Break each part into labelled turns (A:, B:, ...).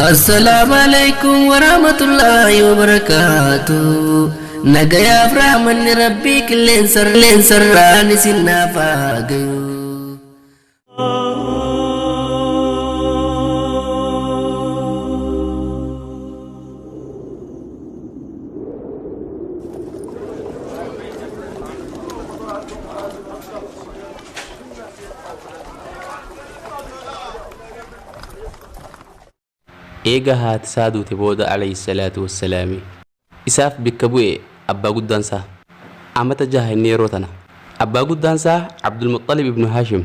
A: Assalaamu alaikum warahmatullaahi wabarakaatu. Nagayaaf rahmanni rabbii qilleensarraan isin naaf haa gayu.
B: Eega haati isaa duute booda alayhi salaatu wassalaami isaaf bikka bu'e abbaa guddaan isaa. Amata jaha inni yeroo tana. Abbaa guddaan isaa Abdulmuxxalib ibnu Haashim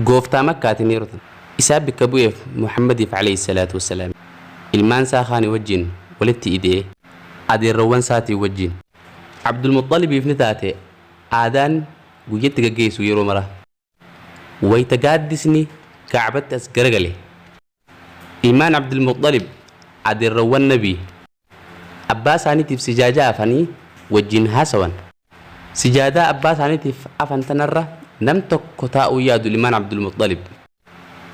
B: gooftaa Makkaati inni yeroo tana. Isaa bikka bu'eef Muhammadiif alayhi salaatu wassalaami. Ilmaan isaa kaani wajjiin walitti ida'ee adeerroowwan isaatiin wajjiin. Abdulmuxxalibiif ni taate aadaan guyyatti gaggeessu yeroo mara. Wayta gaaddisni Ka'batti as garagale, ilmaan Abdulmuxxalib adeerroowwan Nabii, abbaa isaaniitiif sijaajaa afanii wajjiin haasawan. Sijaadaa abbaa isaaniitiif afan tanarra nam tokko taa'uu yaadu ilmaan Abdulmuxxalib.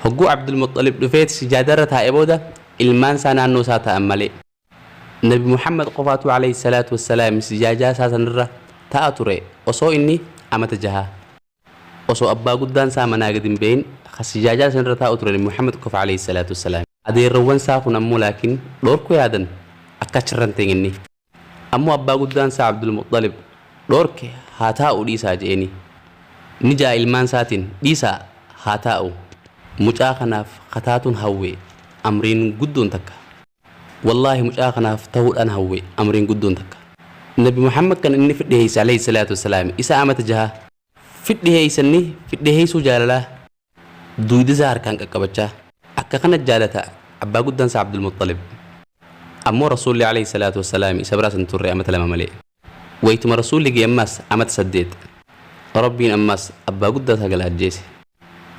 B: Hogguu Abdulmuxxalib dhufeeti sijaadarra taa'e booda ilmaan isaa naannoo isaa taa'an malee. Nabi Muhammad qofaatu alayhi salaatu wassalaam sijaajaa isaa sanirra taa'a ture osoo inni amata jahaa. Osoo abbaa guddaan isaa manaa gad hin bahin ka sijaajaa sanirra taa'u ture Nabi Muhammad qofa alayhi salaatu wassalaam. Adeerroowwan isaa kun ammoo laakiin dhoorku yaadan akka achirra hin teenye inni. Ammoo abbaa guddaan isaa Abdul Muxxalib dhoorke haa taa'u dhiisaa je'eeni. Ni ja'a ilmaan isaatiin dhiisaa haa taa'u mucaa kanaaf ka taatuun hawwe amriin guddoon takka. Wallaahi mucaa kanaaf tahuudhaan hawwe amriin guddoon takka. Nabi Muhammad kan inni fidhiheeyse alayhi salaatu wassalaami isa amata jaha fidhiheeysanni fidhiheeysuu jaalalaa duuyda isaa harkaan qaqqabachaa akka kana jaalata abbaa guddaan isaa Abdulmuxxalib. Ammoo Rasuulli alayhi salaatu wassalaami isa biraas hin turre amata lama malee. Waytuma Rasuulli gahe ammaas amata 8 Rabbiin ammaas abbaa guddaa isaa gala ajjeese.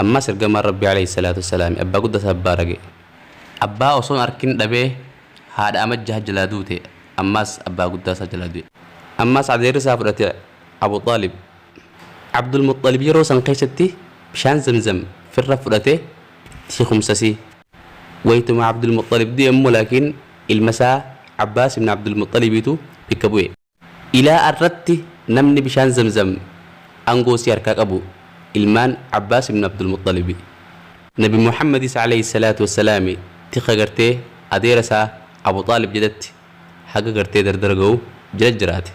B: Ammaas Ergamaan Rabbii alayhi salaatu wassalaami abbaa guddaa isaa baarage. Abbaa osoo hin arkin dhabee haadha amat jaha jalaa duute ammaas abbaa guddaa isaa jalaa du'e. Ammaas adeerri isaa fudhate Abu Xaalib. Abdul Muxxalib yeroo san keessatti bishaan Zamzam firra fudhate tiikumsasii. Waytuma Abdul Muxxalib du'e immoo laakiin ilma isaa Abbaas ibn Abdul Muxxalibiitu bikka bu'e. Ilaa arratti namni bishaan Zamzam angoo isii harkaa qabu ilmaan Abbaas ibn Abdul Muxxalibi. Nabi Muhammadis aleyhi salaatu wassalaami tika gartee adeera isaa Abu Xaalib jalatti haga gartee dardara gahu jala jiraate.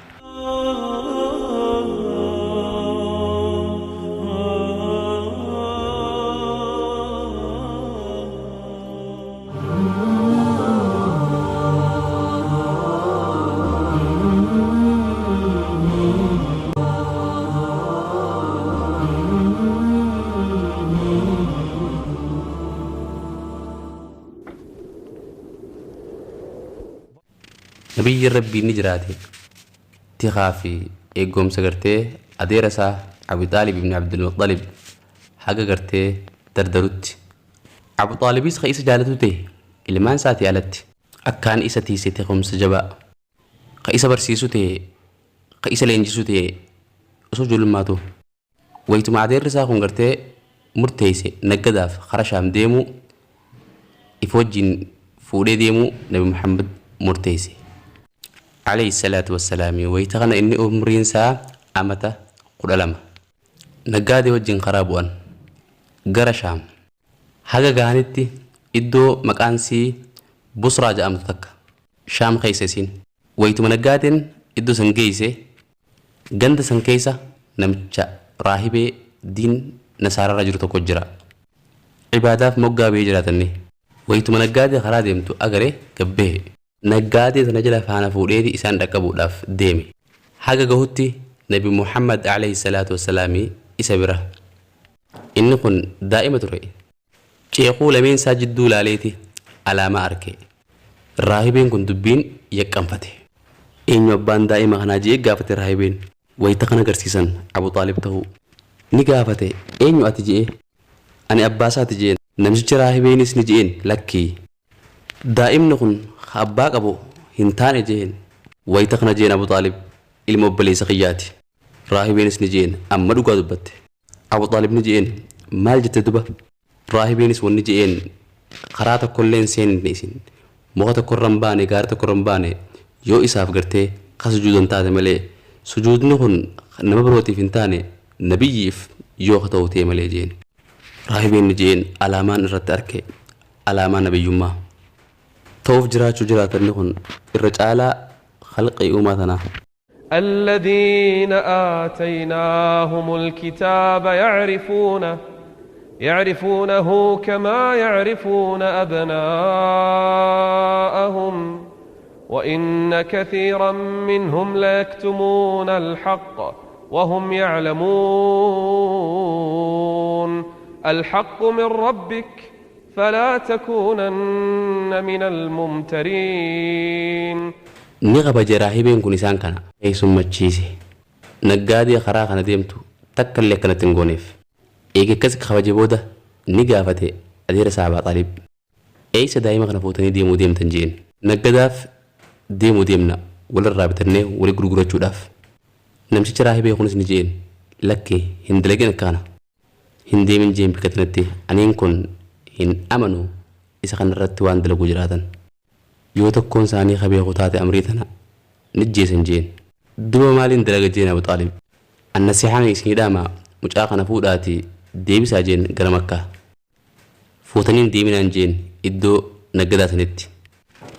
B: Nabiyyiin Rabbii ni jiraate tikaa fi eeggoomsa gartee adeera isaa Abi Xaalib ibn Abdul Muxxalib haga gartee dardarutti. Abu Xaalibis ka isa jaalatu ta'e ilmaan isaatii alatti. Akkaan isa tiise tikumsa jabaa. Ka isa barsiisu ta'e ka isa leenjisu ta'e osoo ijoollummaatu. Waytuma adeerri isaa kun gartee murteeyse naggadaaf kara Shaam deemuu if wajjiin fuudhee deemuu Nabi Muhammad murteeyse. Aleyhi salaatu wassalaami wayta kana inni umriin isaa amata 12. Naggaadee wajjiin karaa bu'an gara Shaam. Haga gahanitti iddoo maqaan sii Busraa ja'amtu takka Shaam keeysa isiin. Waytuma naggaadeen iddoo san geeyse Ganda san keessa namicha raahibee diin nasaaraarra jiru tokko jira. Ibaadaaf moggaa bahee jiraata inni. Waytuma naggaadee karaa deemtu agare gad bahe. Naggaadee tana jala faana fuudheeti isaan dhaqqabuudhaaf deeme. Haga gahutti Nabi Muhammad aleyhi salaatu wassalaami isa bira. Inni kun daa'ima ture. Ceekuu lameen isaa jidduu laaleeti alaamaa arke. Raahibeen kun dubbiin yaqqanfate. Eenyu abbaan daa'ima kanaa je'ee gaafate raahibeen. Wayta kana garsiisan Abu Xaalib tahuu. Ni gaafate eenyu ati je'ee. Ani abbaa isaati je'een. Namtichi raahibeenis ni je'een lakkii. Daa'imni kun ka abbaa qabu hin taane je'een. Wayta kana je'een Abu Xaalib ilma obboleessa kiyyaati. Raahibeenis ni je'een amma dhugaa dubbatte. Abu Xaalib ni je'een maal jette duba? Raahibeenis wanni je'een Karaa tokkollee hin seenne isin muka tokkorra hin baane, gaara tokkorra hin baane, yoo isaaf gartee ka sujuudan taate malee, sujuudni kun nama birootiif hin taane, nabiyyiif yoo ka ta'u ta'e malee jeen. Raahibeen ni jeen, alaamaan irratti arke alaamaa nabiyyummaa ta'uuf jiraachuu jiraatanni kun irra caalaa khalqii uumaa tanaa.
C: الذين آتيناهم الكتاب يعرفونه يعرفونه كما يعرفون أبناءهم وإن كثيرا منهم ليكتمون الحق وهم يعلمون الحق من ربك فلا تكونن من الممترين.
B: Ni kabaje raahibeen kun isaan kana keessummachiise. Naggaadee karaa kana deemtu takka illee akkanatti hin gooneef. Eega akkas kabaje booda ni gaafate adeera isaa Abaa Xaalib. Eessa daa'ima kana fuutanii deemuu deemtan jeen. Naggadaaf deemuu deemna, walirraa bitannee wali gurgurachuudhaaf. Namtichi raahibee kunis ni jeen, lakkee hin dalagin, akka kana hin deemin jeen, bikka tanatti aniin kun hin amanu isa kanarratti waan dalaguu jiraatan. Yoo tokkoon isaanii kabeeku taate amrii tana ni jeesan jeen. Duba maaliin dalaga jeen Abu Xaalib. Annasihaan isinii dhaama, mucaa kana fuudhaati deebisaa jeen gara Makkaa. Fuutanii hin deeminaan jeen iddoo naggadaa sanitti.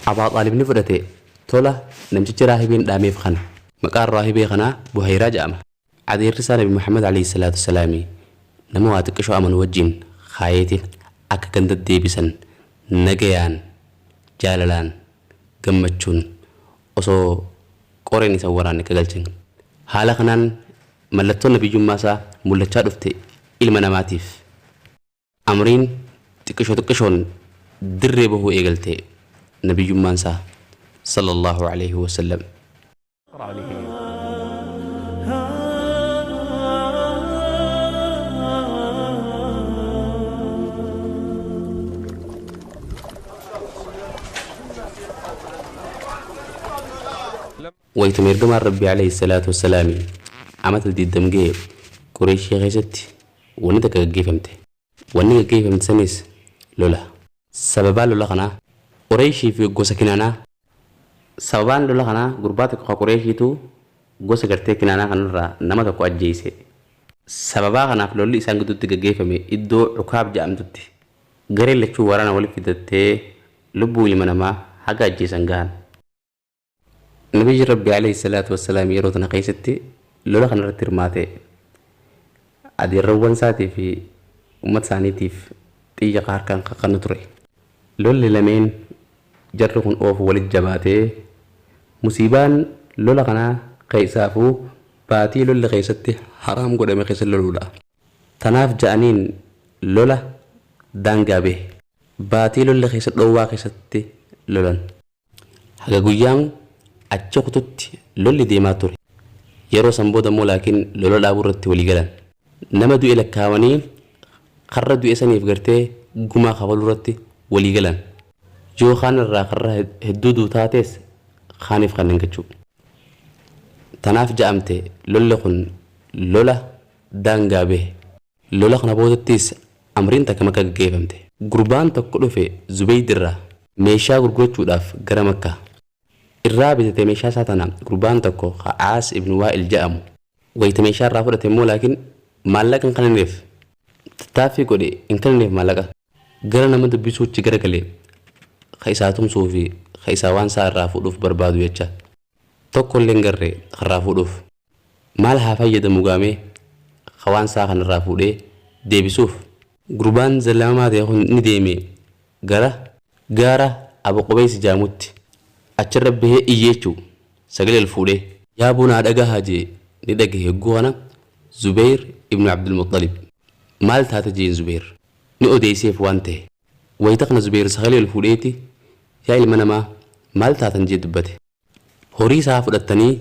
B: Abaa Xaalib ni fudhate tola namtichi raahibeen dhaameef kana. Maqaan raahibee kanaa Buhayraa jedhama. Adeerri isaa Nabi Muhammad alayhi salaatu wassalaami nama waa xiqqishoo amanu wajjin kaayeetiin akka ganda deebisan, nagayaan, jaalalaan, gammachuun, osoo qoreen isa waraanne akka galchan. Haala kanaan mallattoon nabiyyummaa isaa mul'achaa dhufte ilma namaatiif. Amriin xiqqishoo xiqqishoon dirree bahuu eegalte nabiyyummaan isaa sallallahu alayhi wasallam. Wayituma ergamaan Rabbii alayhi salaatu wassalaami amata 20 ga'e, Qureeshii keessatti wanni takka gaggeeffamte. Wanni gaggeeffamte sanis lola. Sababaan lola kanaa Qureeshii fi gosa Kinaanaa. Sababaan lola kanaa gurbaa tokko ka Qureeshiitu gosa gartee Kinaanaa kanarraa nama tokko ajjeese. Sababaa kanaaf lolli isaan gidduutti gaggeeffame iddoo Cukaab jedhamtutti. Gareen lachuu waraana walitti fidattee lubbuu ilma namaa haga ajjeesan gahan. Nabiyyi Rabbi alayhi salaatu wassalaam yeroo tana keessatti lola kanarratti hirmaate, adeerrawwan isaatii fi uummata isaaniitiif xiyya harkaan kakkannu ture. Lolli lameen jarri kun oofu walitti jabaatee, musiibaan lola kanaa keessaafuu baatii lolli keessatti haraam godhame keessa loluudha. Tanaaf ja'aniin lola daangaa bahe. Baatii lolli keessa dhoowwaa keessatti lolan. Haga guyyaan achi kututti lolli deemaa ture. Yeroo san booda immoo laakiin lola dhaabuu irratti walii galan. Nama du'e lakkaawanii karra du'e saniif gartee gumaa kafaluu irratti walii galan. Yoo kaan irraa karra hedduu du'u taates kaaniif kannen jechuu. Tanaaf ja'amte lolli kun lola daangaa bahe. Lola kana boodattis amriin takka Makka gaggeeffamte. Gurbaan tokko dhufe Zubeyd irraa meeshaa gurgurachuudhaaf gara Makkaa. Irraa bitate meeshaa isaa tana gurbaan tokko ka Aas ibn Waa'il ja'amu. Wayta meeshaa irraa fudhate immoo laakiin maallaqa hin kennineef. Tattaaffii godhe, hin kennineef maallaqa. Gara nama dubbisuutti garagale, ka isaa tumsuu fi ka isaa waan isaa irraa fuudhuuf barbaadu jecha. Tokko illee hin garre karraa fuudhuuf. Maal haa fayyadamu gaamee ka waan isaa kanarraa fuudhee deebisuuf? Gurbaan zallamamaa ta'e kun ni deeme gara gaara Abu Qubeys jaamutti. Achirra bahee iyye jechuu, sagalee ol fuudhee. Yaa boo naa dhagahaa jee. Ni dhagahe hogguu kana Zubayr ibnu Abdulmuxxalib. Maal taate jeen Zubayr. Ni odeeyseef waan tahe. Wayta kana Zubayr sagalee ol fuudheeti, yaa ilma namaa, maal taatan jee dubbate. Horii isaa fudhattanii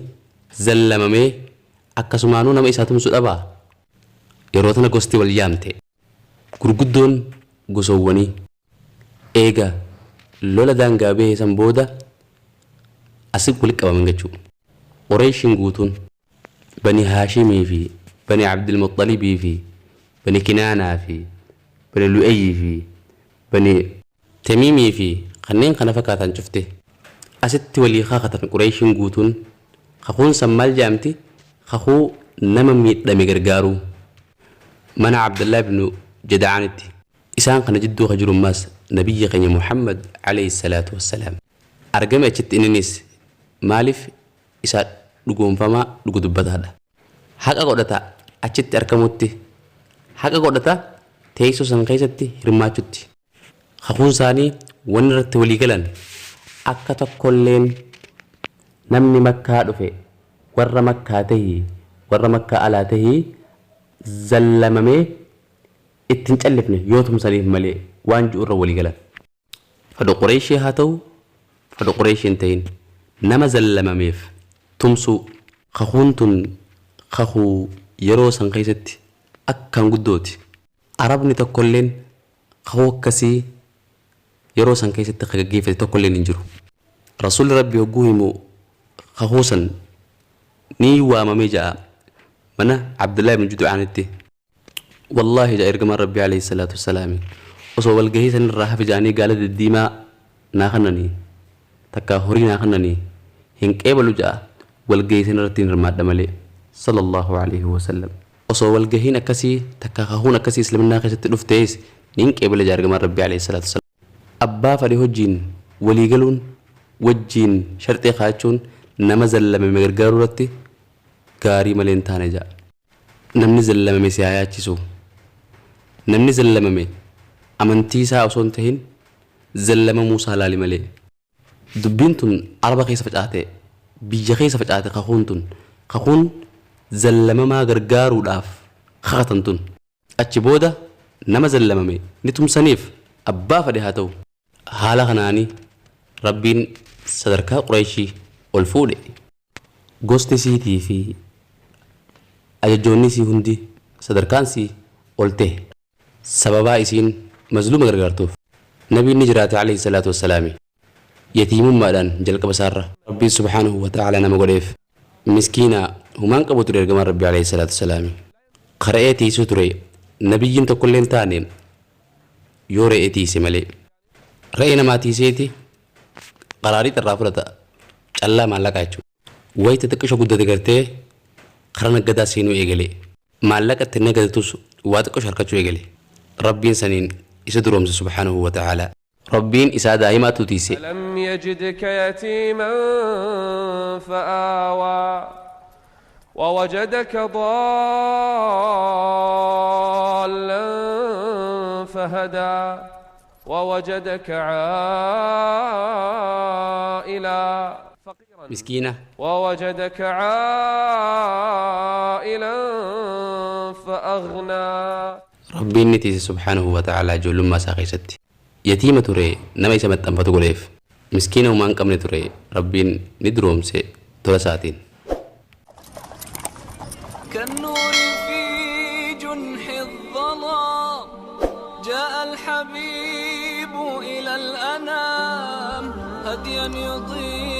B: zallamamee akkasumaanuu nama isaa tumsu dhabaa? Yeroo tana gosti wal yaamte. Gurguddoon gosoowwanii. Eega lola daangaa bahe san booda asi walitti qabaman jechuu. Qureeshiin guutuun, Bani Haashimii fi Bani Abdulmuxxalibii fi Bani Kinaanaa fi Bani Lu'eyyii fi Bani. Tamiimii fi kanneen kana fakkaatan cufte asitti walii kakatan. Qureeshiin guutuun kakuun san maal jedhamti? Kakuu nama miidhame gargaaruu. Mana Abdallaa ibnu Jadacaanitti isaan kana jidduu ka jiru ammaas nabiyyi keenya Muhammad alayhi salaatu wassalaam argame achitti. Inninis maaliif isaa dhugoonfamaa dhugu dubbataadha, haqa godhata achitti argamutti, haqa godhata teessoo san keessatti hirmaachutti. Kakuun isaanii wanni irratti walii galan akka tokkolleen namni Makkaa dhufe, warra Makkaa tahii warra Makkaa alaa tahii, zallamamee ittiin callifne yoo tumsaniif malee waan ji'u irra walii galan. Fedhu Qureeshii haa ta'u, fedhu Qureeshii hin ta'in, nama zallamameef tumsuu. Kakuun tun kakuu yeroo san keessatti akkaan guddooti. Arabni tokkolleen kakuu akkasii yeroo san keessatti ka gaggeeffate tokkolleen hin jiru. Rasuulli Rabbi hogguu himu kakuu san ni waamamee ja'a mana Abdullahi ibn Judcaanitti. Wallaahi, ja'a ergamaan Rabbi alayhi salaatu wassalaami, osoo walgahii san irraa hafe ja'anii gaala diddiimaa naa kennanii takka horii naa kennanii hin qeebalu ja'a, walgahii san irratti hin hirmaadha malee, sallallahu alayhi wasallam. Osoo walgahiin akkasii takka kakuun akkasii islaminaa keessatti dhuftees niin qeebala ja'a ergamaan Rabbi alayhi salaatu wassalaam. Abbaa fedhe hojiin walii galuun, wajjiin sharxii kaachuun nama zallamame gargaaruu irratti gaarii malee hin taane ja'a. Namni zallamame si haa yaachisu. Namni zallamame amantii isaa osoo hin tahin zallamamuu isaa laali malee. Dubbiin tun Araba keessa facaate, biyya keessa facaate. Kakuun tun, kakuun zallamamaa gargaaruudhaaf kakatan tun. Achi booda nama zallamame ni tumsaniif, abbaa fedhe haa ta'u. Haala kanaani Rabbiin sadarkaa Qureeshii ol fuudhe. Gosti isiitii fi ajajjoonni isii hundi sadarkaan isii ol ta'e sababaa isiin mazluuma gargaartuuf. Nabiin ni jiraate alayhi salaatu wassalaami yatiimummaadhaan jalqaba isaarra Rabbiin subhaanahu wa ta'ala nama godheef. Miskiina humaan qabu ture ergamaan Rabbii alayhi salaatu wassalaami. Ka re'ee tiisuu ture, nabiyyiin tokkollee hin taane yoo re'ee tiise malee. Re'ee namaa tiiseeti qaraarii irraa fudhata, callaa maallaqaa jechuudha. Wayita xiqqisho guddate gartee karaa naggadaa seenuu eegale. Maallaqa ittiin naggadatus waa xiqqisho harkachuu eegale. Rabbiin saniin isa duroomse subhaanahu wa ta'aalaa. Rabbiin isaa daa'imaatu tiise.
C: ألم يجدك يتيما فآوى ووجدك ضالا فهدى ووجدك عائلا فقيرا
B: Miskiina.
C: ووجدك عائلا فأغنى.
B: Rabbiin ni tiise subhaanahu wa ta'aalaa ijoollummaa isaa keessatti. Yatiima ture, nama isa maxxanfatu godheef. Miskiina humaa hin qabne ture, Rabbiin ni duroomse tola isaatiin.
D: كالنور في جنح الظلام جاء الحبيب إلى الأنام هديا يضيء.